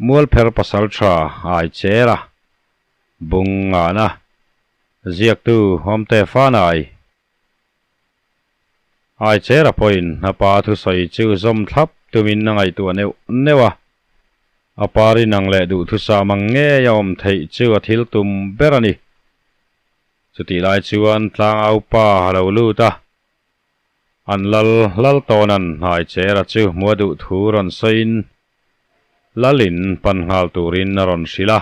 Mualpher pasaltha ai cher a, bung ngana ziaktu Awmte Fanai ai cher a pawhin a pa thusawi chu zawm thlap tumin a ngaihtuah neuh neuh a, a pa rinang leh duhthusam ang ngei a awm theih chu a thil tum ber a ni. Chutih lai chuan tlangau pa a lo lut a, an lal lal tawnan hnai chera chu hmua duh thu rawn sawiin lalin pan nghal turin a rawn hrilh a.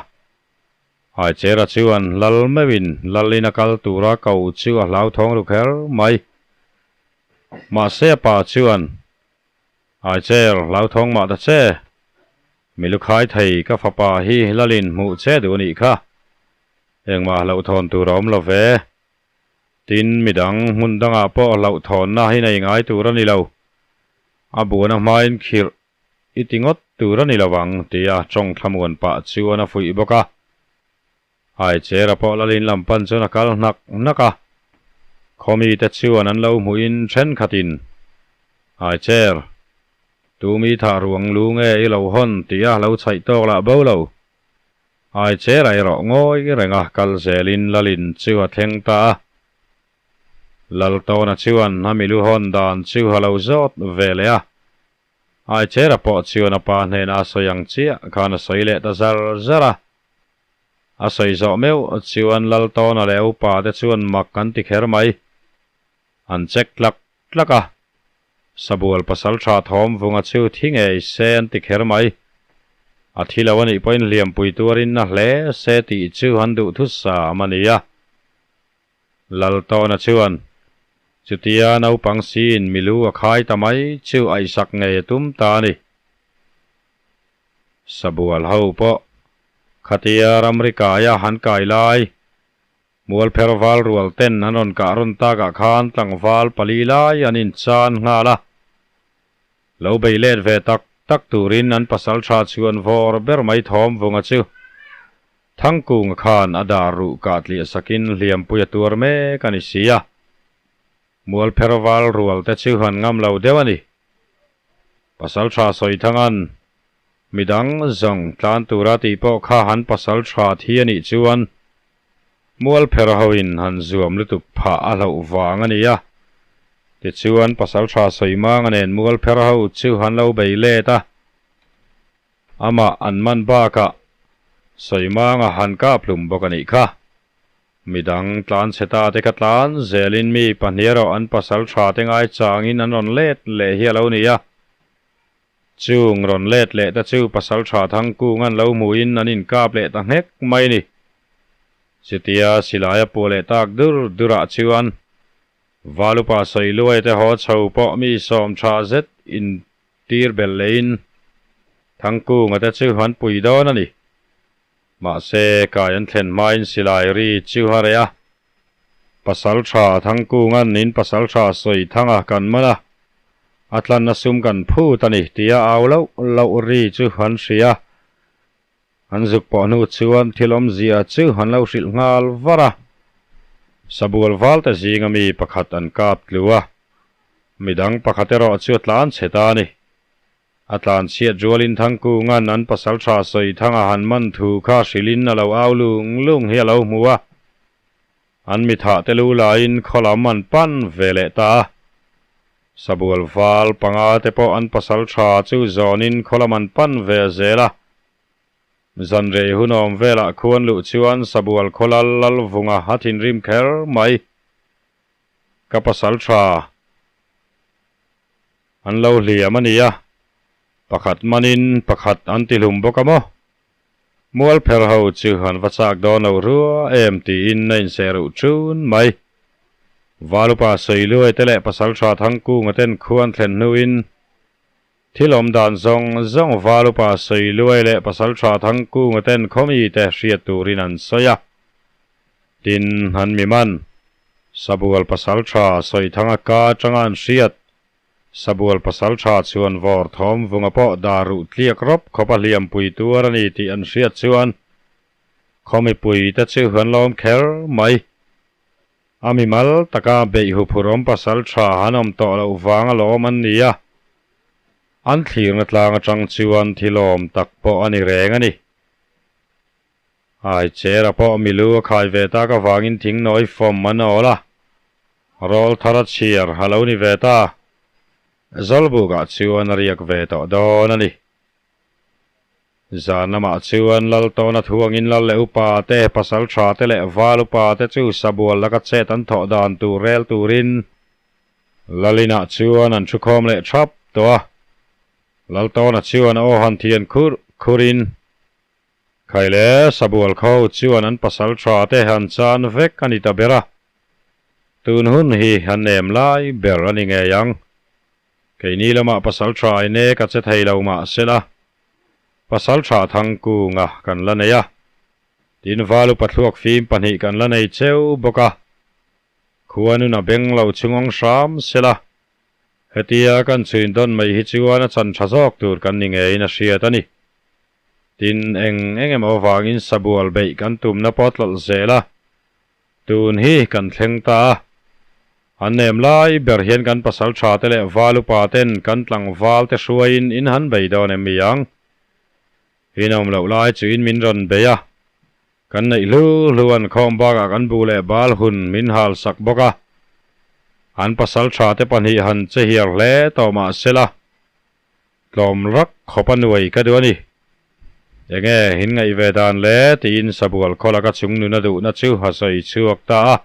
Hai chera chuan lal meuhin lalin a kal tura ko chu a hlauthawng ru kher mai. Mahse a pa chuan, Hai cher, hlauthawng mah ta che. Mi lu khai thei ka fapa hi lalin hmuh che duh a nih kha. Engmah hlauhthawn tur a awm lo ve. Tin, midang hmun dangah pawh hlauhthawnna hi nei ngai tur a ni lo. A buan a hmain khirh i ti ngawt tur a ni lo ang, tia tawng thlamuan pah chuan a fuih bawk a. Haichera pawh lalin lam pan chuan a kal hnak hnak a. Khawmite chuan an lo hmuhin thenkhatin, Haicher, tu mi thah ruang lu nge i lo hawn tia lo chhaih tawk lah bo lo. Ai cher a erawh ngawi reng a, kal zelin Lalin chu a thleng ta a. Laltawna chuan a milu hawn dan chu a lo zawt ve leh a. Ai chera pawh chuan a pa hnenah a sawi ang chiah khan a sawi leh ta zar zar a. A sawi zawh meuh chuan Laltawna leh a upa te chuan mak an ti kher mai. An check tlak tlak a. Sabual pasaltha thawm vunga chu thi ngei se an ti kher mai. A thi lo a nih pawhin hliampui tuarin a hle se tih chu an duh thusam a ni a. Laltawna chuan, Chutia naupang siin milu a khai ta mai chu aihsak ngei a tum ta a ni. Sabual ho pawh khatia ramri kaia han kai lai Mualpher val rual ten an rawn kah rawn takah khan tlangval pali lai an inchan nghal a. Lo bei let ve tak tak turin an pasal tha chhuan vawr ber mai thawm vunga chu Thangkunga khan a dar ruh kah tliah sakin hliampui a tuar mek a ni si a. Mualpher val rual te chu han ngam lo deuh a ni. Pasal tha sawi thangan Midang zawng tlan tura tih pawh kha han pasal tha thi a nih chuan Mualpher hoin han zuam lutuk phah a hlauh vang a ni a. Tichuan pasal tha sawi manga nen Mualpher ho chu han lo bei let a. Amah an man bakah sawi manga han kap hlum bawk a nih kha. Midang tlan chhe ta te kha tlan zelin mi pahnih erawh an pasal tha te ngai changin an rawn let leh hi a lo ni a. Chung rawn let leh ta chu pasal tha Thangkung an lo hmuhin an inkap leh ta nghek mai ni. Chutia silai a puah leh tak dur durah chuan Valupa Sawiluai te haw chho pawh mi sawm tha zet intir belh lehin Thangkunga te chu an pui dawn a ni. Mahse kai an thlen hmain silai ri chu a reh a. Pasal tha Thangkunga'n in pasal tha Sawithanga kan man a, a tlanna sum kan phut a ni tia au loh loh ri chu an hria. An zuk pawh hnu chuan thil awmzia chu an lo hrilh nghal var a. Sabual valte zinga mi pakhat an kap tlu a, midang pakhat erawh chu a tlan chhe ta a ni. A tlanchhiat rualin Thangkunga'n an pasal tha Sawithanga han man thu kha hrilhin a lo au lung lung hi a lo hmu a. An mithah te lu laiin khaw lam an pan ve leh ta a. Sabual val panga te pawh an pasal tha chu zawnin khaw lam an pan ve zel a. Zanrei hunawm velah khuan luh chuan Sabual khaw lal Lalvunga a thinrim kher mai. Ka pasal tha. An lo hliam a nia. Pakhat manin pakhat an ti hlum bawk a maw? Mualpher ho chu an va chak dawn lo rua em tiin a inseh ruh ṭun mai. Valupa Sawiluai te leh Pasalṭha Thangkunga ten khu an thlen hnuin thil awm dan zawng zawng Valupa Sawiluai leh Pasalṭha Thangkunga ten khawmi te hriat turin an sawi a. Tin, an mi man. Sabual Pasalṭha Sawithanga ka aṭanga an hriat Sabual pasalṭha chuan vawr thawm vunga pawh dar ruh tliak rawp khawp a hliampui tuar a ni tih an hriat chuan khaw mipui te chu an lawm kher mai. A mimal taka beih huphurh awm pasalṭha han awm tawh loh vang a lawm an ni a. An thlirna tlang atang chuan thilawm tak pawh a ni reng a ni. Aichera pawh milu a khai ve tak avangin thing nawi fawm an awl a, rawl thar a chhiar a lo ni ve ta. Zawlbukah chuan a riak ve tawh dawn a ni. Zan lamah chuan Laltawna thuangin Lal leh upa te, pasal tha te leh val upa te chu sabual laka chet an thawh dan tur rel turin Lalinah chuan an thukhawm leh thap tawh a. Laltawna chuan a aw han thian khurh khurin Khai le, Sabual kho chuan an pasal tha te han chan vek a ni ta ber a. Tun hun hi an nem lai ber a ni ngei ang. Keini lamah pasal tha ai nek a che thei lo mah sela, pasal tha Thangkunga kan la nei a. Tin Valu pathluak fim pahnih kan la nei cheu bawk a. Khuanun a beng lo chungawng hram sela, hetia kan chhuin dawn mai hi chuan a chan tha zawk tur kan ni ngeiin a hriat a ni. Tin, eng eng emaw avangin sabual beih kan tumna pawh tlawlh zel a, tun hi kan thleng ta a. An nem lai ber hian kan pasal tha te leh val upa ten kan tlangval te hruaiin in han bei dawn em mi ang? In awm loh lai chuin min rawn bei a, kan neih hlu hlu an khawm bakah kan bu leh bal hun min hal sak bawk a. An pasal tha te pahnih han che hiar hle tawh mah sela, Tlawm rak khawp a nuai ka duh a ni. Enge hin ngaih ve dan le tiin Sabual khaw laka chung nuna duhna chu a sawi chhuak ta a.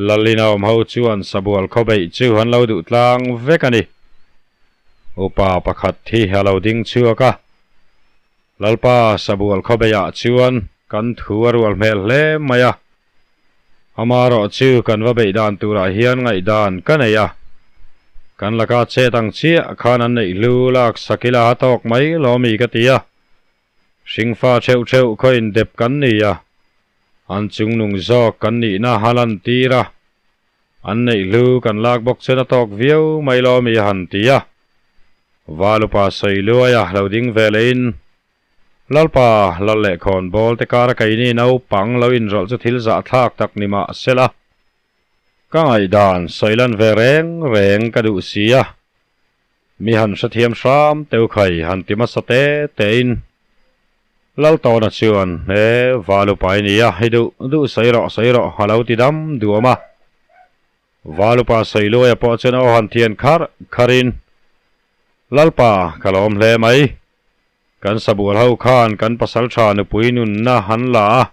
Lalin a awm ho chuan Sabual khaw beih chu an lo duh tlang vek a ni. Upa pakhat hi a lo ding chhuak a. Lalpa Sabual khaw beihah chuan kan thu a rual hmel hle mai a. Amaherawh chu kan va beih dan turah hian ngaihdan ka nei a, kan laka chet ang chiah khan an neih hlu lak sak ila a tawk mai lawmi ka ti a. Hringfa theuh theuh khaw indep kan ni a, an chungnung zawk kan nihna a lantir a, an neih hlu kan lak bawk chuan a tawk viau mai lawmi a han ti a. Valupa sawi luaia lo ding ve lehin Lalpa, lal leh khawnbawl te kara keini naupang lo inrawlh chu thil zahthlak tak ni mah sela, ka ngaihdan sawi lan ve reng reng ka duh si a, mi han hrethiam hram teu khai han ti hmasa te tein Laltawna chuan, He Valupa i nia, i duh duh sawi rawh sawi rawh a lo ti dam duam a. Valupa sawi luaia pawh chuan a aw han thian kharh kharhin, Lalpa, ka lawm hle mai. Kan sabual ho khan kan pasal tha nupui nunna han la a,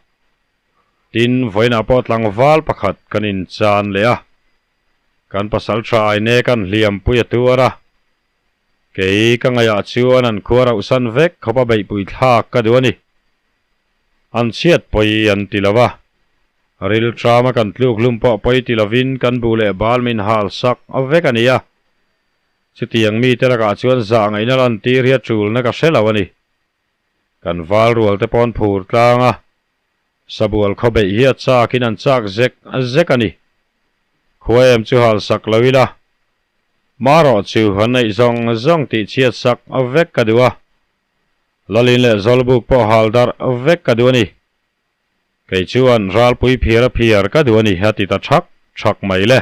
tin vawiinah pawh tlangval pakhat kan inchan leh a, kan pasal tha aine kan hliampui a tuar a, kei ka ngaihah chuan an khua rauhsan vek khawp a beihpui thlak ka duh a ni. An chhiat pawi an ti lo a, rilṭama kan tluk hlum pawh pawi ti lovin kan bu leh bal min hal sak vek a ni a. Chutiang mite lakah chuan zah ngaihna lantir hi a tulna ka hre lo a ni. Kan val rual te pawn phur tlang a, sabual khaw beih hi a chakin an chak zek zek a ni. Khua em chu hal sak lo ila, marawh chu an neih zawng zawng tih chhiat sak vek ka duh a, Lalin leh Zawlbuk pawh hal darh vek ka duh a ni. Kei chuan ralpui phiar a phiar ka duh a ni a ti ta thak thak mai le.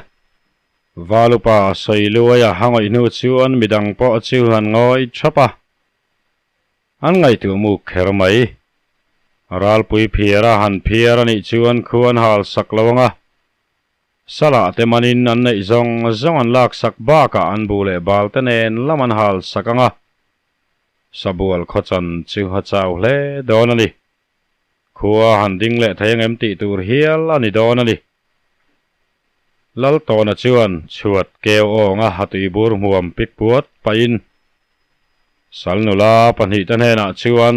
Valupa sawi luai a hangawih hnu chuan midang pawh chu an ngawi thap a, an ngaihtuah muk kher mai. Ralpui phiar a han phiar a nih chuan khu an hal sak lo ang a, Salah te manin an neih zawng zawng an lak sak bakah an bu leh bal te nen lam an hal sak ang a, Sabual khawchan chu a chau hle dawn a ni. Khua han ding leh thei angem tih tur hial a ni dawn a ni. Laltawna chuan chhuat keu awnga a tuibur hmuam pik puat pahin Sal nula pahnihte hnenah chuan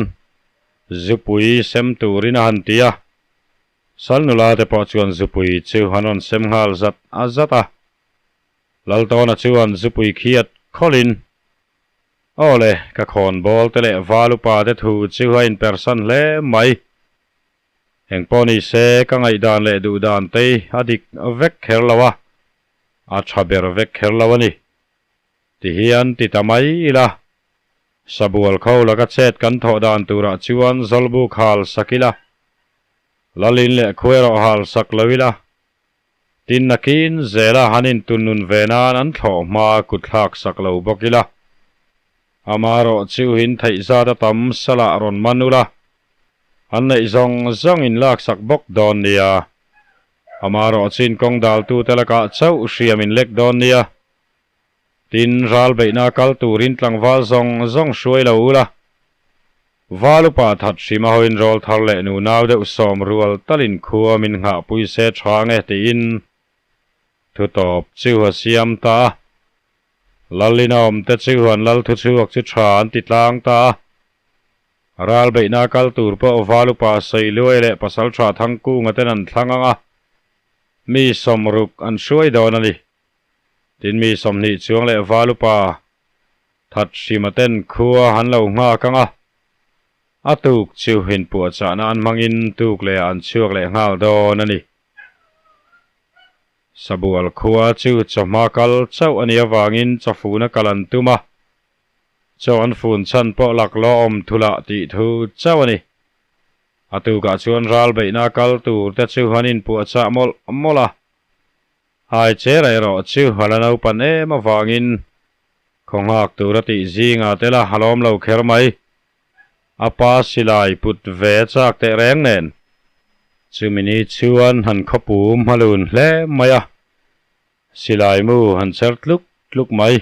zupui sem turin a han ti a. Sal nula te pawh chuan zupui chu an rawn sem nghal zat a zat a. Laltawna chuan zupui khiat khawlhin Aw le, ka khawnbawl te leh val upa te thu chu a inpersan hle mai. Engpawh ni se, ka ngaihdan leh duhdan te a dik vek kher lo a, a tha ber vek kher lo a ni. Tihian ti ta mai ila, Sabual kho laka chet kan thawh dan turah chuan Zawlbuk hal sak ila, Lalin leh Khuerawh hal sak lo ila, Tin nakin zela han intun nun ve nan an thlawh hma kut thlak sak lo bawk ila. Amaherawhchu in theih zat a tam salah rawn man ula, an neih zawng zawng in laksak bawk dawn nia. Amaherawhchu in kawng daltute lakah chauh hriam in lek dawn nia. Tin, ral beihna kal turin tlangval zawng zawng hruai lo ula, val upa that hrim a hawiin rawl thar leh nunau deuh sawm rual talin khua min nghahpui se tha nge tiin thutawp chu a siam ta a. Lallinawm te chuan lal thuchhuak chu tha an ti tlang ta a. Ral beihna kal tur pawh val upa Sawiluai leh Pasaltha Thangkunga ten an thlang ang a, mi sawmruk an hruai dawn a ni. Tin mi 20 chuang leh val upa Thathrima ten khua an lo nghak ang a, a tuk chu inpuahchahna an hmangin tuk leh ah an chhuak leh nghal dawn a ni. Sabual khua chu chawhma kal chauh a nih avangin chawfuna kal an tum a, chaw an fun chhan pawh laklawh awm thulah tih thu chauh a ni. A tukah chuan ral beihna kal tur te chu an inpuahchah mawlh mawlh a, hai chera erawh chu a la naupan em avangin khaw nghak tur a tih zingah te la a lawm lo kher mai. A pa silai put ve a chak teh reng nen, chumi ni chuan han khawpum a lun hle mai a, silai mu han cher tluk tluk mai.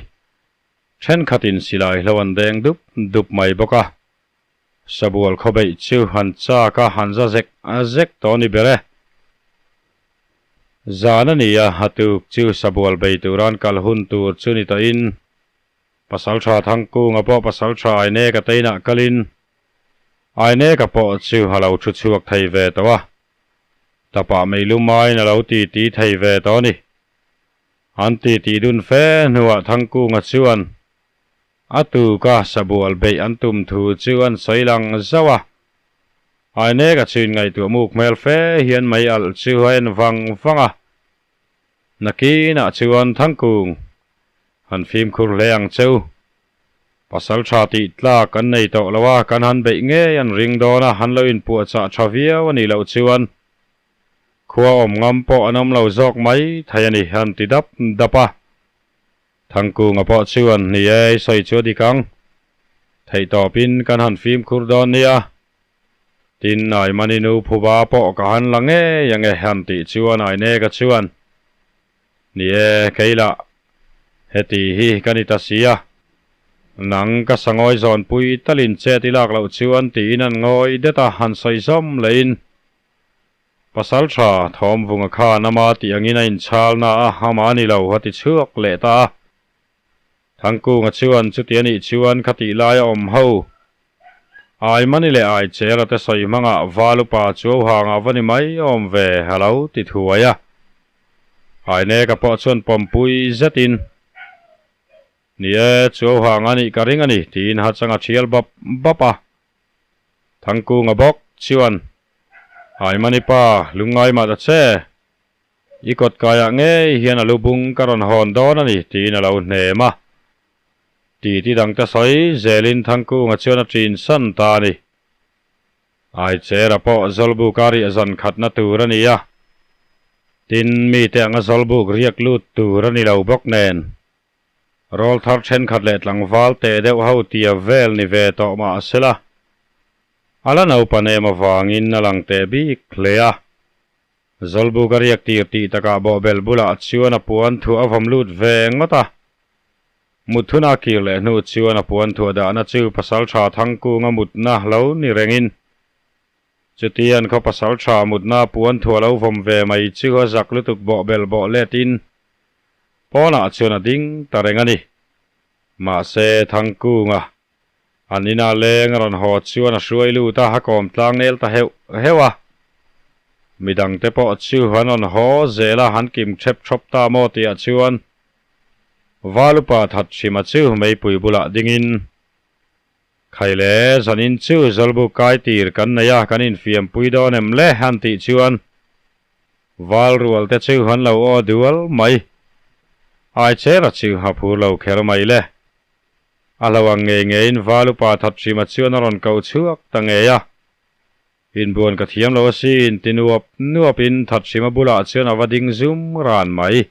Thenkhatin silai hlo an deng dup dup mai bawk a, sabual khawbeih chu han chak a, han za zek zek tawh a ni ber e. Zan a ni a, a tuk chu sabual bei turan kal hun tur chu ni tawhin Pasalṭha Thangkunga pawh pasalṭha Aineka te inah kalin Aineka pawh chu a lo ṭhu chhuak thei ve tawh a, tapah meilumaiin a lo titi thei ve tawh a ni. An titi dun fe hnuah Thangkunga chuan a tuka sabual beih an tum thu chu an sawi lang zauh a, Aineka chu inngaihtuah muk hmel fe hian mei alh chu a en vang vang a. Nakinah chuan Thangkung han fimkhur hle ang cheu. Pasal tha tih tlak an nei tawh lo a, kan han beih ngei an ring dawn a, han lo inpuahchah tha viau a nih loh chuan khua awm ngam pawh an awm lo zawk mai thei a ni, an ti dap dap a. Thangkunga pawh chuan ni e, i sawi chu a dik ang. Theihtawpin kan han fimkhur dawn nia. Tin, Aimani nu phuba pawh ka han la ngei ang e, han tih chuan Aineka chuan, Ni e, kei lah, heti hi ka ni ta si a, nang ka sangawi zawnpui talin chet i lak loh chuan tiin an ngawi det a, han sawi zawm lehin Pasalṭha Thawmvunga khan ama tih angin a inchhal na a, amah a ni lo, a ti chhuak leh ta a. Thangkunga chuan chuti a nih chuan khatih laia awm ho Aimani leh Aichera te sawi hmangah Val upa Chuauhanga va ni mai awm ve a lo ti thuai a. Aineka pawh chuan pawmpui zetin, Ni e, Chuauhanga nih ka ring a ni, tiin hachanga thial bap bap a. Thangkunga bawk chuan, Aimani pa, lungngai mah ta che. I kawt kaiah ngei hian a lu bung ka rawn hawn dawn a ni, tiin a lo hnem a. Titi dangte sawi zelin Thangkunga chuan a ṭin san ta a ni. Aichera pawh Zawlbuk a riah zan khatna tur a ni a, tin mite anga Zawlbuk riak lut tur a ni lo bawk nen. Rawl thar ṭhenkhat leh tlangval teh deuh ho tia vel ni ve tawh mah sela, a la naupan em avangin a lang teh bik hle a. Zawlbuk a riak tir tih takah bawhbel bulah chuan a puan thuah a vawm lut ve ngawt a. Mut huna kir leh hnu chuan a puan thuah dahna chu Pasalṭha Thangkunga mutna lo ni rengin chutian khaw Pasalṭha mutna puan thuah lo vawm ve mai chu a zak lutuk bawhbel bawh letin pawnah chuan a ding ta reng a ni. Mahse Thangkunga An inah leng a rawn haw chuan a hruai lut a, a kawm tlang nel ta heuh heuh a. Midangte pawh chu an rawn haw zel a, an kim thep thawp ta maw tihah chuan Valupa Thathrima chu meipui bulah dingin, Khaile, zanin chu Zawlbuk kai tir kan nei a, kan infiampui dawn em le? an tih chuan Val rual te chu an lo aw dual mai. Aichera chu a phur lo kher mai le. A hlo ang ngei ngeiin Val upa Thathrima chuan a rawn koh chhuak ta ngei a. Inbuan ka thiam lo asin ti nuap nuapin Thathrima bulah chuan a va ding zum ran mai.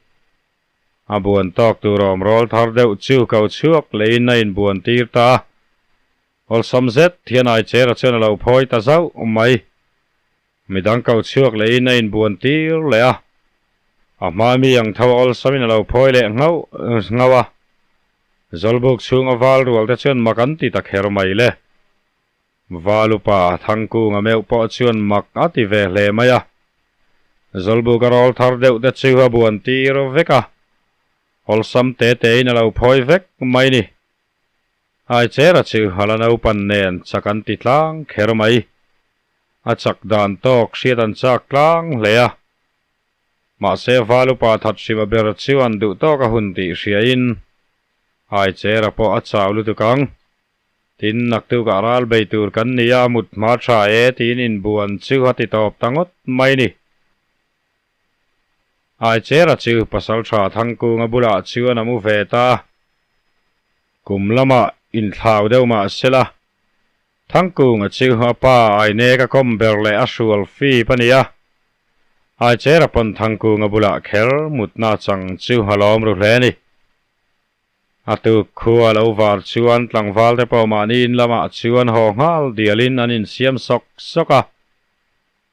A buan tawk tur awm rawl thar deuh chu ko chhuak leiin a inbuan tir ta a. Awlsam zet hian Aichera chuan a lo phawi ta zauh mai. Midang ko chhuak leiin a inbuan tir leh a. A hma mi ang tho a awlsamin a lo phawi leh nghauh nghauh a. Zawlbuk chhunga val rual te chuan mak an ti ta kher mai le. Valupa Thangkunga meuh pawh chuan mak a ti ve hle mai a. Zawlbuk a rawl thar deuh te chu a buan tir vek a, awlsam te tein a lo phawi vek mai ni. Aichera chu a la naupan nen chak an ti tlang kher mai. A chak dan tawk hriat an chak tlang hle a. Mahse Valupa Thathrima ber chuan duh tawk a hun tih hriain Aichera pawh a chau lutuk ang. Tin, naktukah ral bei tur kan ni a, mut hma tha e tiin inbuan chu a ti tawp ta ngawt mai ni. Aichera chu Pasaltha Thangkunga bulah chuan a mu ve ta a, kum lamah inthlau deuh mah sela, Thangkunga chu a pa Ainek a kawm ber leh a hrual fip a ni a, Aichera pawn Thangkunga bulah kher mutna chang chu a lawm ru hle a ni. A tuk khu a lo var chuan tlangval te pawh mahni in lamah chuan haw nghal dialin an insiam sawk sawk a.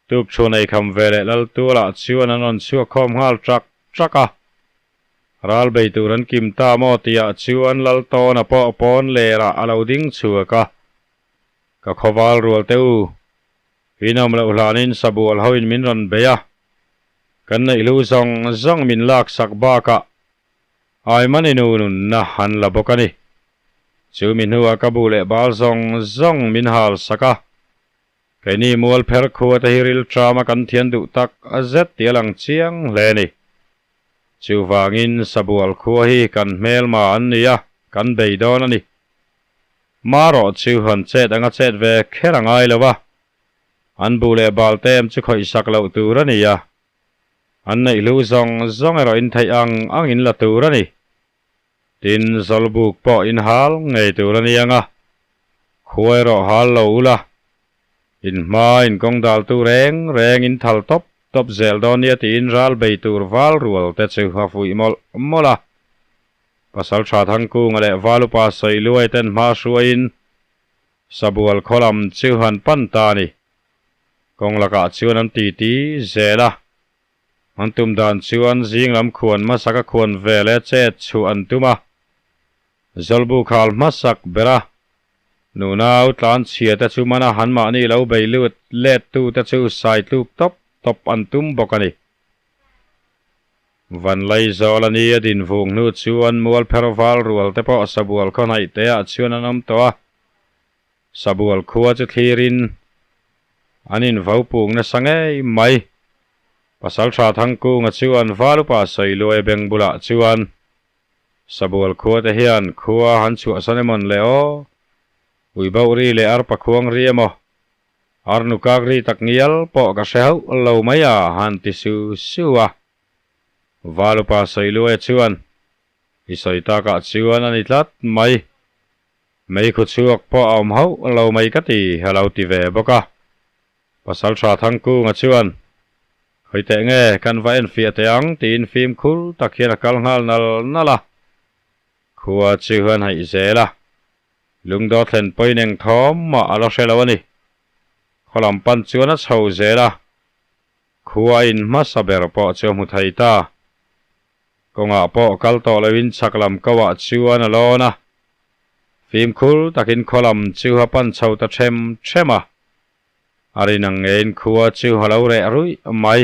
Tuk chhun ei kham ve leh lal tualah chuan an rawn chhuak khawm nghal trak trak a. Ral bei tur an kim ta maw tihah chuan lal tawna pawh pawn lerah a lo ding chhuak a. Ka khawval rual teh u, in awm loh hlanin sabual hoin min rawn bei a. Kan neih hlu zawng zawng min laksak bakah Aimani nu nunna an la bawk a ni. Chu mi hnuah ka bu leh bal zawng zawng min hal sak a. Keini mual pher khua te hi ril tram a kan thian duh tak a zet tih a lang chiang hle a ni. Chuvangin Sabual khua hi kan hmelma an ni a, kan bei dawn a ni. Marawh chu han chet anga chet ve kher a ngai lo a. An bu leh bal te em chu khawih sak loh tur a ni a. An neih hlu zawng zawng erawh in theih ang ang in la tur a ni. Tin, Zawlbuk pawh in hal ngei tur a ni ang a, khua erawh hal lo ula, in hma in kawng daltu reng reng in thal tawp tawp zel dawn nia tiin ral bei tur val rual te chu a fuih mawlh mawlh a. Pasaltha Thangkunga leh Valupa Sawiluai ten hma hruaiin Sabual khaw lam chu han pan ta a ni. Kawng lakah chuan an titi zel a, an tum dan chuan zing lam khuan hmasak a khuan ve leh chet chhuah an tum a, Zawlbu khal hmasak ber a, nunau tlan chhia te chu mana han mahni lo bei lut let tu te chu sai tluk tawp tawp an tum bawk a ni. Vanlai zawl a ni a din vung hnu chuan mual pher val rual te pawh sabual khaw hnaih te ah chuan an awm tawh a, Sabual khua chu thlirin an invo pung nasa ngei mai. Pasaltha Thangkunga chuan Valupa Sawiluai beng bulah chuan, Sabual khua te hian khua han chhuahsan emawn le aw? Uibauh ri leh arpa khuang ri emaw? Arnu kak ri tak ngial pawh ka hre hauh lo mai a, han ti su su a. Valupa Sawiluai chuan, I sawi takah chuan a ni tlat mai. Mei khu chhuak pawh a awm hauh lo mai ka ti, a lo ti ve bawk a. Pasaltha Thangkunga chuan, Khawi teh nge, kan va enfiah teh ang, tiin fimkhur tak hian a kal nghal nal nal a. Khua chu an haih zel a, lungdaw thlen pawhin eng thawm mah a la hre lo a ni. Khaw lam pan chuan a chho zel a, khua in hmasa ber pawh chu a hmu thei ta. Kawngah pawh kal tawh loin chhak lam koah chuan a lawn a, fimkhur takin khaw lam chu a pan chho ta ṭhem ṭhem a. A rin ang ngeiin khua chu a lo reh ruih mai.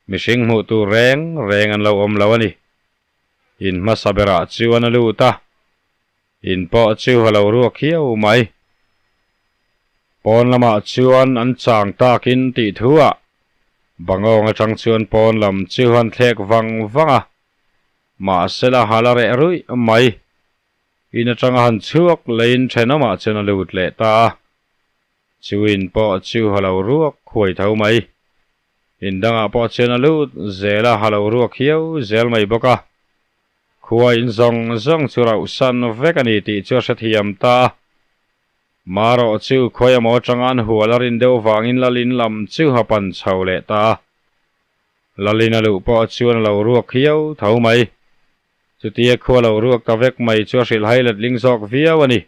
Mihring hmuh tur reng reng an lo awm lo a ni. In hmasa berah chuan a lut a, in pawh chu a lo ruak hiau mai. Pawn lamah chuan an chang takin tih thuah Bangawng atang chuan pawn lam chu han thlek vang vang a, mahse la hal a reh ruih mai. In atanga han chhuak leiin thenawmah chuan a lut leh ta a, chu in pawh chu a lo ruak huai tho mai. In dangah pawh chuan a lut zel a, a lo ruak hiau zel mai bawk a. Khua in zawng zawng chu rauhsan vek a ni tih chu a hrethiam ta a. Marawh chu khawi emaw atanga an hual a rin deuh vangin Lalin lam chu a pan chho leh ta a. Lalin a luh pawh chuan a lo ruak hiau tho mai. Chutia khua lo ruak ta vek mai chu a hrilh hai letling zawk viau a ni.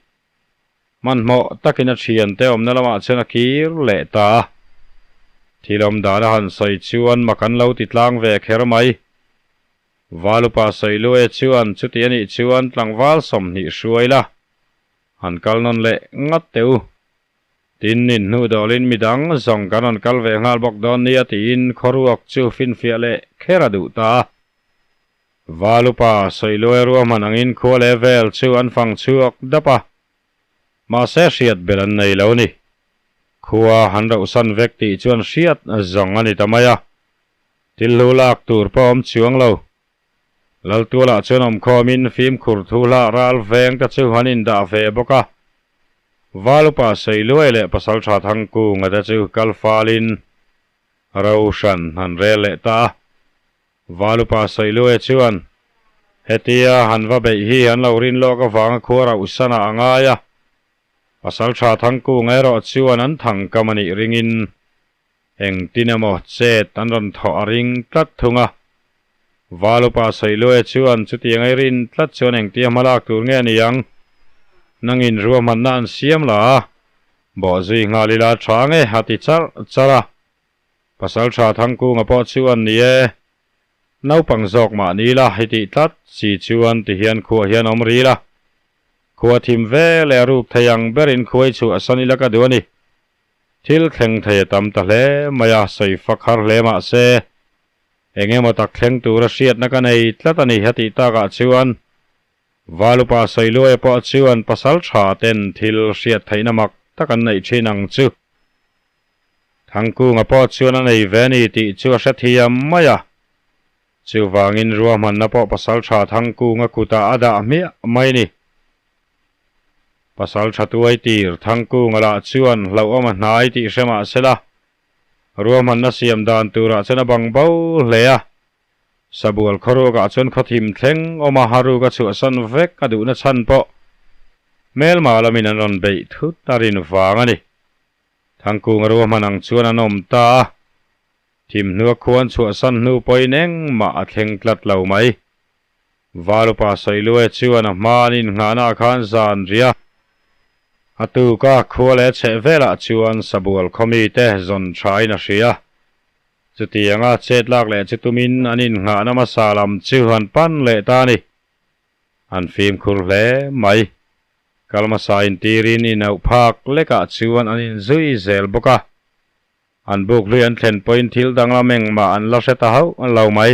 Hmanhmawh takin a thiante awmna lamah chuan a kir leh ta a. Thil awm dan a han sawi chuan mak an lo ti tlang ve kher mai. Valupa Sawiluaia chuan chuti a nih chuan tlangval 20 hruai la, han kal nawn leh ngat teh u. Tin, inhnu dawlin midang zawng kan rawn kal ve nghal bawk dawn nia tiin khawruak chu finfiah leh kher a duh ta a. Valupa Sawiluaia ruahman angin khua leh vel chu an fang chhuak dap a, mahse hriat belh an nei lo ni. Khua han rohsan vek tih chuan hriat zawng a ni ta mai a, thil hlu lak tur pawh awm chuang lo. Laltualah chuan awmkhawmin fimkhur thu hlah ral veng te chu an indah ve bawk a. Valupa Sawiluai leh Pasaltha Thangkunga te chu kal falin ro hran an rel leh ta a. Valupa Sawiluaia chuan, Hetia han va beih hi an lo rin lawk avanga khua rauh sanah a ngai a. Pasaltha Thangkunga erawh chuan an thangkam a nih ringin engtin emaw chet an rawn thawh a ring tlat thung a. Valupa Sawiluaia chuan chutiang ei rin tlat chuan engtia hmalak tur nge a ni ang? Nangin ruahmanna an siam la a, bawhzui nghal ila tha nge a ti charh charh a. Pasaltha Thangkunga pawh chu an ni e. Naupang zawk mah ni la i tih tlat si chuan ti hian khuah hian awm ril a. Khua thim ve leh a ruk thei ang berin khuai chhuah a san ila ka duh a ni. Thil thleng thei a tam ta hle mai a, sawi fak har hle mah se. Eng emaw tak thleng tura hriatna ka nei tlat a ni a tih takah chuan Valupa Sawiluaia pawh chuan pasaltha ten thil hriat theihna mak tak an neih thin ang chu. Thangkunga pawh chuan a nei ve ni tih chu a hrethiam mai a. Chuvangin ruahmanna pawh pasaltha Thangkunga kutah a dah hmiah mai ni. Pasaltha tuai tir Thangkunga lah chuan hlauhawm a hnai tih hre mah sela, ruahmanna siam dan turah chuan a bang bo hle a. Sabual khawruakah chuan khawthim thleng awm a haruk a chhuahsan vek a duhna chhan pawh hmelma lamin an rawn beih thut a rin vang a ni. Thangkunga ruahman ang chuan an awm ta a, thimhnua khuan chhuahsan hnu pawhin engmah a thleng tlat lo mai. Valupa Sawiluaia chuan a hma an innghahnaah khan zan ria a tuk a, khua leh chheh velah chuan sabual khaw mite zawn thain a hria. Chutianga chet lak leh chu tumin an innghahna hmasa lam chu an pan leh ta a ni. An fimkhur hle mai. Kal hmasa intirin inauh phak lekah chuan an inzui zel bawk a. An buk hlui an thlen pawhin thil danglam engmah an la hre ta hauh lo mai.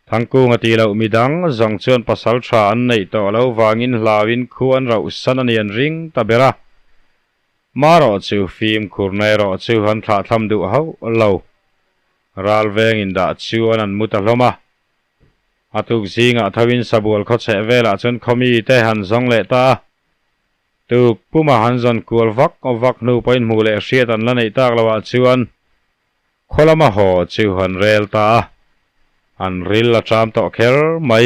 Thangkunga tih loh midang zawng chuan pasal tha an neih tawh lo vangin hlauin khu an rauh san a ni an ring ta ber a. Marawh chu fimkhurna erawh chu an thlahthlam duh hauh lo. Ral veng indah chuan an mu ta hlawm a. A tuk zingah thoin sabual khaw chheh velah chuan khaw mite han zawng leh ta a. Tuk puma han zawn kual vak vak hnu pawhin hmuh leh hriat an la neih tak loah chuan khaw lama haw chu han rel ta a. An ril a ṭam tawh kher mai.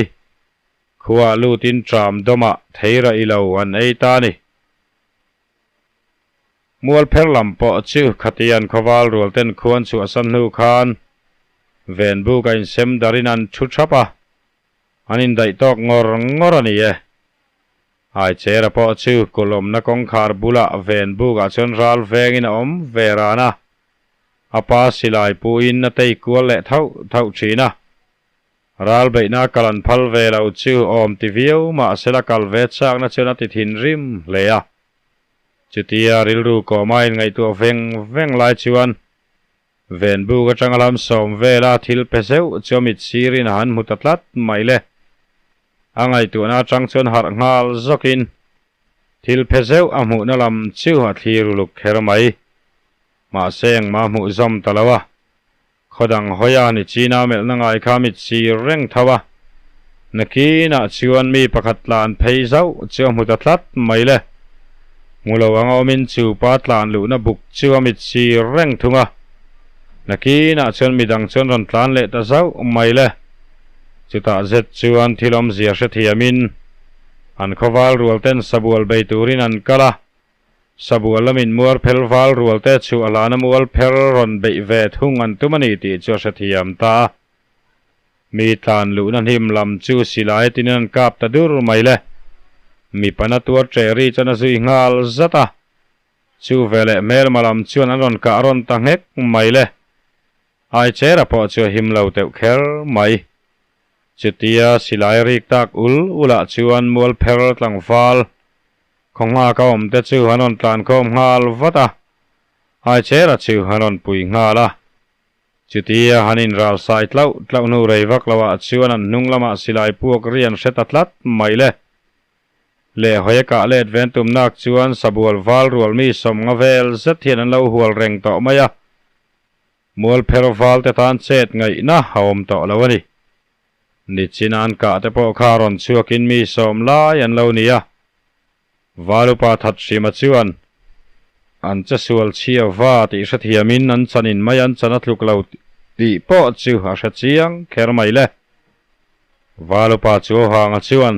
Khuaah lutin ṭam dawmah theira i lo an ei ta a ni. Mualpher lam pawh chu khatian khawval rual ten khuan chhuahsan hnu khan venbuk a insem darin an thu thap a, an indaih tawk ngawr ngawr a ni e. Aichera pawh chu kulhawmna kawngkhar bulah venbukah chuan ral vengin a awm ve ran a, a pa silai puin a tei kual leh thauh thauh thin a. Ral beihna kal an phal ve lo chu awm ti viau mahsela kal ve chakna chuan a ti thinrim hle a. Chutia rilru kawma inngaihtuah veng veng lai chuan Venbuk atanga lam sawm vela thil pe zeuh chu a mit sirin a han hmu ta tlat mai le. A ngaihtuahna atang chuan harh nghal zawkin thil phe zeuh a hmuhna lam chu a thlir uluk kher mai. Mahse engmah hmuh zawm ta lo a. Khaw dang hawia ni China melhna ngai kha mit sir reng tho a. Nakinah chuan mi pakhat tlan phei zauh chu a hmu ta tlat mai le. Hmu lo anga awmin chu pa tlan luhna buk chu a mit sir reng thung a. Nakinah chuan midang chuan rawn tlan leh ta zauh mai le. Chutah zet chuan thil awmzia hrethiamin an khawval rual ten sabual bei turin an kal a. Sabual lamin muar phel val rual te chu a lana mual pher rawn beih ve thung an tum a ni tih chu a hrethiam ta a. Mi tlan luhna hnim lam chu silai tinin an kap ta dur mai le. Mipa na tuar ṭeh ri chuan a zui nghal zat a. Chu veleh hmelma lam chuan an rawn kah rawn ta nghek mai le. Aichera pawh chu a him lo teuh kher mai. Chutia silai rik tak ul ulah chuan mualpher tlangval khaw nghak a awm te chu an rawn tlankhawm nghal vat a. Aichera chu an rawn pui nghal a. Chutia han inral sai tlauh tlauh hnu rei vak loah chuan an hnung lamah silai puak ri an hre ta tlat mai le. Leh hawi a kah let ven tumnak chuan sabual val rual mi sawmnga vel zet hian an lo hual reng tawh mai a. Mualpher val te tan chet ngaihna a awm tawh lo a ni. Nichina an kah te pawh kha rawn chhuakin mi sawm lai an lo ni a. Valupa Thathrima chuan an che sual chhia va tih hrethiamin an chanin mai an chan a tluk lo tih pawh chu a hre chiang kher mai le. Valupa Chuauhanga chuan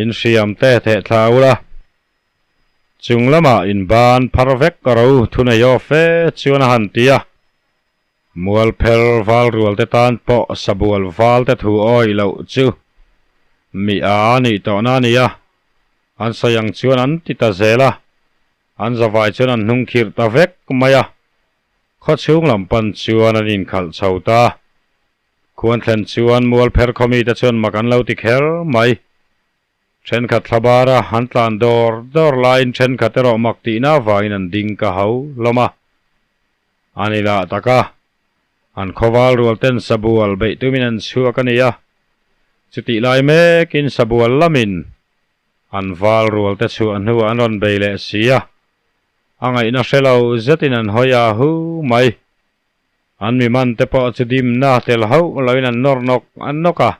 inhriam te theh thla ula, chung lamah inban phar vek ro thunei aw fe chuan a han ti a. Mualpher val rual te tan pawh sabual val te thu awih loh chu mi a a nih tawhna a ni a, an sawi ang chuan an ti ta zel a, an zavai chuan an hnung khirh ta vek mai a, khawchhung lam pan chuan an inkhalh chho ta. Khuan thlen chuan mualpher khawmite chuan mak an lo ti kher mai. Thenkhat thlabara an tlan dawr dawr laiin thenkhat erawh mak tihna avangin an ding ka ho hlawm a. A ni lah tak a, an khawval rual ten sabual beih tumin an chhuak a ni a. Chutih lai mekin sabual lamin an val rual te chhuah hnuah an rawn bei leh si a. A ngaihna hre lo zetin an hawi a hu mai. An mi man te pawh chu dimna tel hauh loin an nawr nawk nawk a.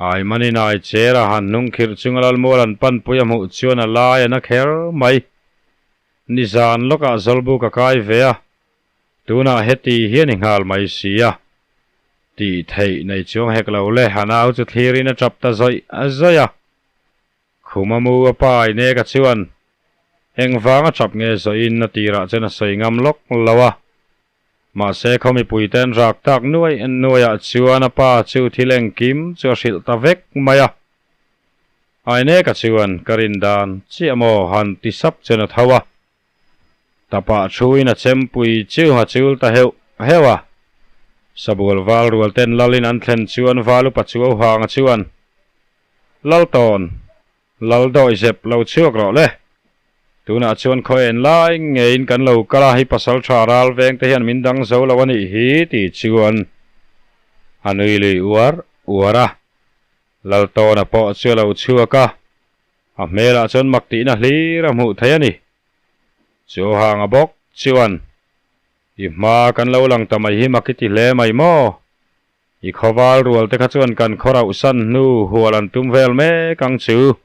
Ai manin ai cher a han hnung khirh chunga Lalmual an panpui a hmuh chuan a lai a na kher mai. Nizan lawkah Zawlbuk a kai ve a, tunah heti hian i nghal mai si a. Tih theih nei chuang hek lo le, a nau chu thlirin a tap ta zawih zawih a. Khuma mu a pa i nek a chuan engvang a tap nge zawhin a tirah chuan a sawi ngam lawk lo a. Mahse khaw mipui te an rak tak nuai nuaiah chuan a pa chu thil engkim chu a hrilh ta vek mai a. Aineka chuan ka rin dan chiah maw han ti sap chuan a tho a. Tapah thuin a chempui chu a chul ta heuh heuh a. Sabual val rual ten lalin an thlen chuan val upa Chuauhanga chuan, Laltawn, Lal dawi zep lo chhuak rawh le. Tunah chuan khaw en lai ngeiin kan lo kal a, hei pasal tha ral veng te hian min dang zo lo a nih hi ti chuan a nui lui uar uar a. Laltawna pawh chu a lo chhuak a, a hmelah chuan mak tihna hlir a hmuh theih a ni. Chu hanga bawk chuan, I hma kan lo lang ta mai hi mak i ti hle mai maw? I khawval rual te kha chuan kan khaw rauh san hnu hual an tum vel mek ang chu.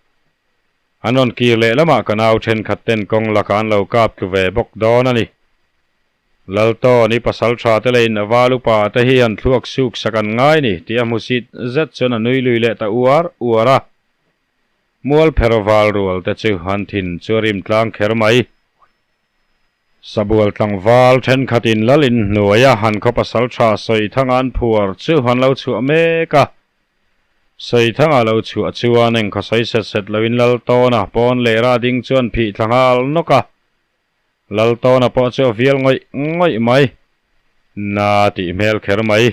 An rawn kir leh lamah ka nau thenkhat ten kawng lakah an lo kap tlu ve bawk dawn a ni. Laltawn i pasal tha te leiin a val upa te hi han thluak suk sak an ngai ni tih a hmusit zet chuan a nui lui leh ta uar uar a. Mualpher val rual te chu an thin chu a rim tlang kher mai. Sabual tlangval thenkhatin lal in hnuaia han khaw pasal tha Sawithanga an phuar chu an lo chhuah mek a. Sawithanga lo chhuah chuan eng khaw sawi set set loin Laltawna pawn leh ra ding chuan phih thla nghal nawk a. Laltawna pawh chu a vial ngawih ngawih mai. Na tih hmel kher mai.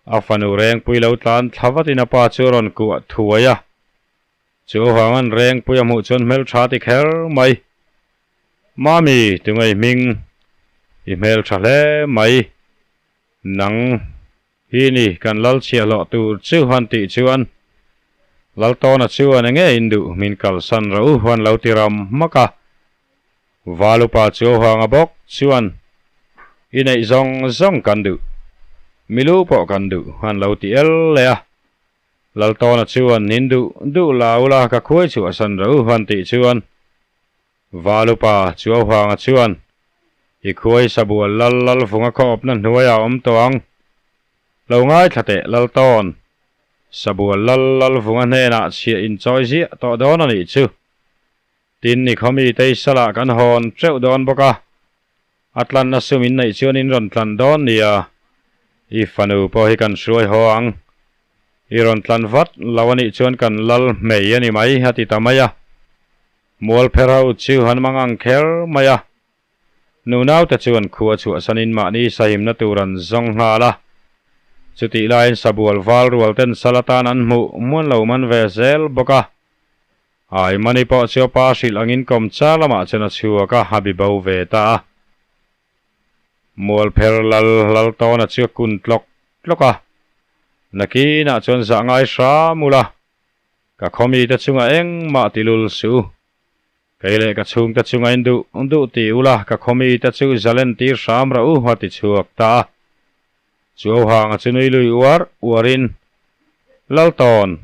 A fanu Rengpui lo tlan thla vatin a pa chu a rawn kuah thuai a. Chu vang an Rengpui a hmuh chuan hmeltha ti kher mai. Mami, tunge i hming? I hmeltha hle mai. Nang hi ni kan lal chhiahhlawh tur chu han tih chuan Laltawna chuan enge in duh min kalsan rawh u han lo ti ram hmak a. Valupa chu hanga bawk chuan i neih zawng zawng kan duh, milu pawh kan duh han lo ti el leh a. Laltawna chuan nin duh duh la ula ka khuai chhuah san ro han tih chuan Valupa Chuauhanga chuan i khuai sabual lal lal vunga khawpna hnuaiah awm tawh ang. Lo ngaithla teh Laltawn, sabual lal lal vunga hnenah chhiah inchawi ziah tawh dawn a nih chu. Tin ni khawmi tei salah kan hawn teuh dawn bawk a, a tlanna sum in neih chuan in rawn tlan dawn nia. I fanu pawh hi kan hruai haw ang. I rawn tlan vat lo a nih chuan kan lal hmei a ni mai, a ti ta mai a. Mualpher ho chu an mang ang kher mai a. Nunaute chuan khua chhuahsanin mahni sahimna tur an zawng nghal a. Chutih laiin sabual val rual ten sal atan an hmuh hmuan lo man ve zel bawk a. Ai Mani pawh chu a pa hrilh angin kawmchar lamah chuan a chhuak a, a bi bo ve ta a. Mualpher lal lal tawna chu a kun tlawk tlawk a. Nakinah chuan zah ngai hram ula, ka khawmite chungah engmah ti lul suh u. Kei leh ka chhungte chunga in duh duh ti ula, ka khawmite chu zalen tir hram rah u, a ti chhuak ta a. Chuauhanga chu nui lui uar uarin, Laltawn,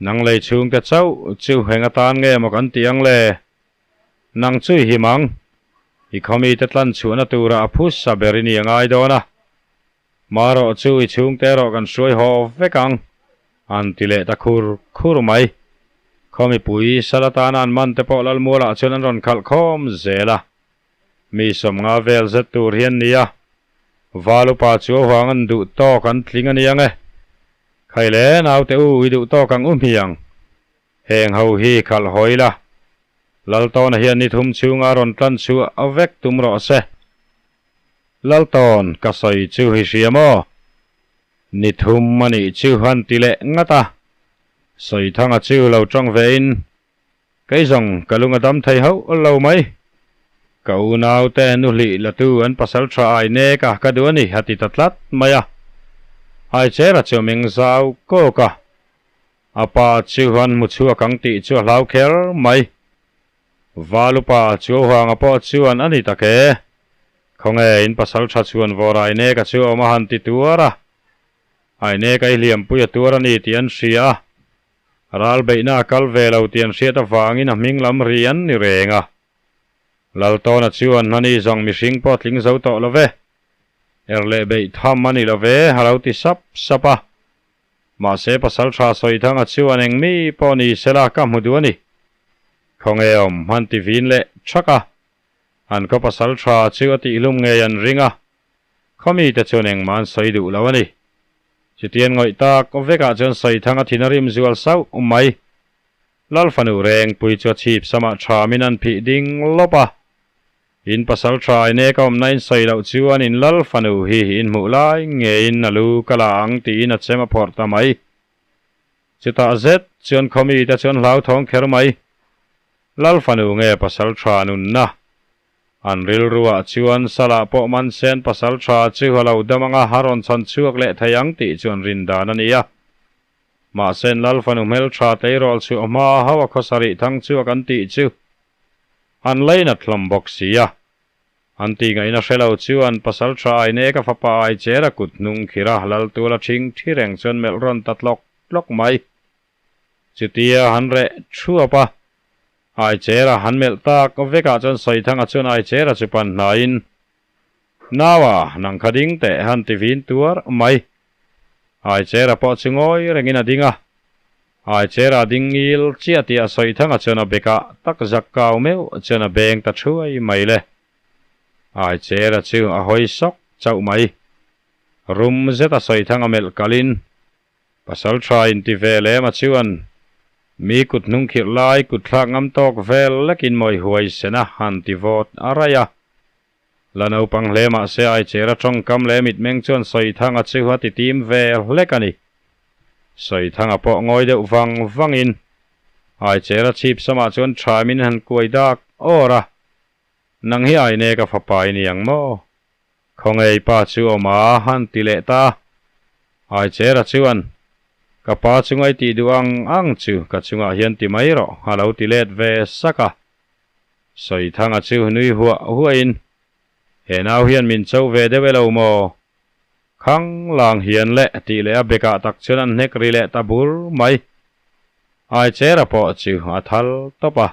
nang lei chhungte chauh chu eng atan nge maw kan tih ang le? Nang chu i him ang. I khawmite tlan chhuahna turah a phusa ber i ni a ngai dawn a. Marawh chu i chhungte erawh kan hruai haw vek ang, an ti leh ta khur khur mai. Khaw mipui sal atana an man te pawh Lalmualah chuan an rawn khalh khawm zel a. Mi sawmnga vel zet tur hi an ni a. Val upa chu a huang an duh tawk an tling a ni ang e. Khai le, naute u, i duh tawk ang u hmiang. Heng ho hi khalh hawi la, Laltawna hian ni thum chhunga rawn tlan chhuah vek tum rawh se. Laltawn, ka sawi chu hi hria maw? Ni thum a nih chu han ti leh ngat a. Sawithanga chu lo tawng vein, Kei zawng ka lung a dam thei hauh lo mai. Ka unaute nuhlih latu an pasal tha ai nek a, ka duh a ni, a ti ta tlat mai a. Aichera chu a meng zau kawk a. A pa chu an hmu chhuak ang tih chu a hlau kher mai. Valupa Chuauhanga pawh chuan a ni tak e. Khawnge in pasal tha chhuan vawr Aineka chu a awm a han ti tuar a. Aineka i hliampui a tuar a ni tih an hria a. Ral beihna a kal ve lo tih an hriat avangin a hming lam ri an ni reng a. Laltawna chuan ani zawng mihring pawh tling zo tawh lo ve. Er leh beih tham a ni lo ve a lo ti sap sap a. Mahse pasal tha Sawithanga chuan eng mi pawh ni sela ka hmu duh a ni. Khawnge awm han ti vin leh thak a. An khaw pasal tha chu a tihhlum ngei an ring a. Khaw mite chuan engmah an sawi duh lo a ni. Chutian ngawih tak vekah chuan Sawithanga thin a rim zual sauh mai. Lalfanu Rengpui chu a chhip samah thamin an phih ding lawp a. In pasal tha in ek a awmna in sawi loh chuan in lal fanu hi in hmuh lai ngeiin a lu ka la ang tiin a chem a phawrh ta mai. Chutah zet chuan khawmi te chuan hlauthawng kher mai. Lal fanu nge pasal tha nunna? An rilruah chuan salah pawh man sen pasal tha chu a lo dam anga a rawn chhan chhuak leh thei ang tih chuan rin dan a ni a. Mahse in lal fanu hmeltha tleirawl chu a hma hauh a khawsarih thang chhuak an tih chu An lainat hlawm bawk si a. An tih ngaihna hre lo chuan pasal tha ai nek a fapa ai cher a kut hnung khir a lal tul a thing thi reng chuan melh rawn ta tlawk tlawk mai. Chutia han reh thuap a, ai cher a han melh tak vekah chuan Sawithanga chuan ai cher a chu pan hnaiin, Naua, nang kha ding teh han ti vin tuar mai. Ai cher a pawh chu ngawi rengin a ding a. Ai chera ding ngil chiah tih a sawi thanga chuan a bekah tak zak kau meuh chuan a beng ta thuai mai le. Ai chera chu a hawi sawk chauh mai. Rum zet a sawi thanga melh kalin pasal tha inti ve lem a chuan mi kut hnung khirh lai kut thlak ngam tawk vel lekin mawi huai sen a han ti vawt a raih a. La naupang hle mahse ai chera tawngkam leh mitmeng chuan Sawithanga chu a ti tim ve hlek a ni. Sawithanga pawh ngawi deuh vang vangin ai chera chhip samah chuan thaim in han kuai dak awr a, Nang hi ai ne ka fapa i ni ang maw? Khawngei pa chu awm a han ti leh ta. Ai chera chuan, Ka pa chunga i tih duh ang ang chu ka chungah hian ti mai rawh a lo ti let ve sak a. Sawithanga chu nui huah huahin, He nau hian min cho ve deuh e lo maw? Khang lang hian leh tih leh a bekah tak chuan an hnek ri leh ta bur mai. Aichera pawh chu a thal tawp a.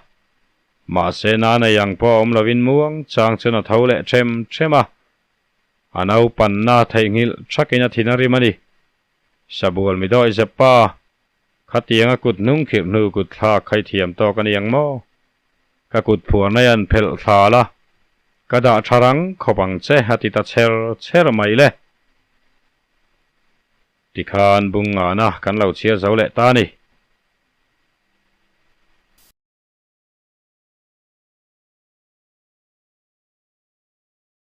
Mahse nanei ang pawh a awm lovin muang chang chuan a tho leh ṭhem ṭhem a. A naupanna theihnghilh ṭhakin a thin a rim a ni. Sabual mi dawi zep pa, Khatianga kut hnung khirh hnu kut thlak kha i thiam tawk a ni ang maw? Ka kut phuarna hian phelh thla la, ka dah tha rang khawp ang che a ti ta chher chher mai le. Tikhan bung ngana kan lo chhiar zo leh ta ni.